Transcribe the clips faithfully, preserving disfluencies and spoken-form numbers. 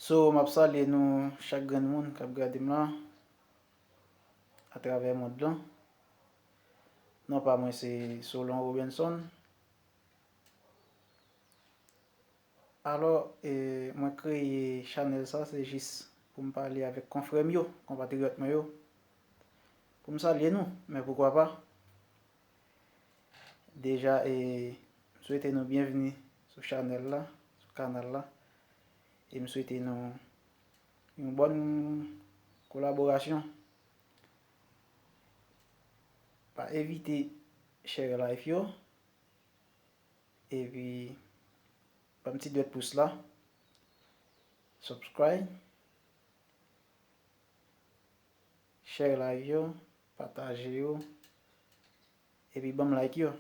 So, m ap salye nou chak grenn moun k ap gade m la atravè mond lan. Non pa mwen se Solon Robinson. Alò, e, mwen kreye chanèl sa, se jis pou m pale avèk konfrè m yo, konpatriyòt mwen yo, pou m salye nou, men poukwa pa. Deja, e, m swete nou byenvni sou chanèl la, sou kanal la, e m swete nou yon bòn kolaborasyon. Pa evite share live yo, epi ban m ti dwèt pous la, subscribe, share live yo, pataje yo, epi ban m like yo.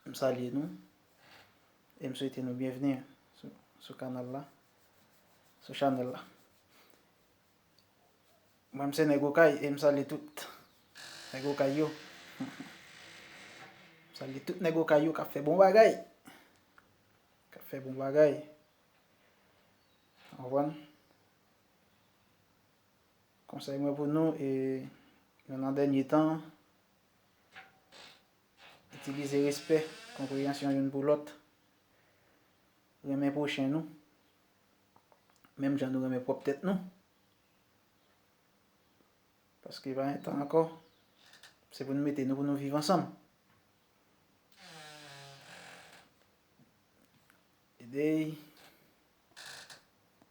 M salye nou, e m swete nou byenvni sou, sou kanal la, sou chanèl la. Mwen, m se nèg Okay, e m salye tout nèg Okay yo. M salye tout nèg Okay yo k ap fè bon bagay. K ap fè bon bagay. Ou konprann? Konsèy mwen pou nou, e, nou nan dènye tan, itilize respè, konpreyansyon youn pou lòt, renmen pwochen nou, menm jan nou renmen pwòp tèt nou. Paske pa gen tan ankò, se pou nou mete nou pou nou viv ansanm. Today,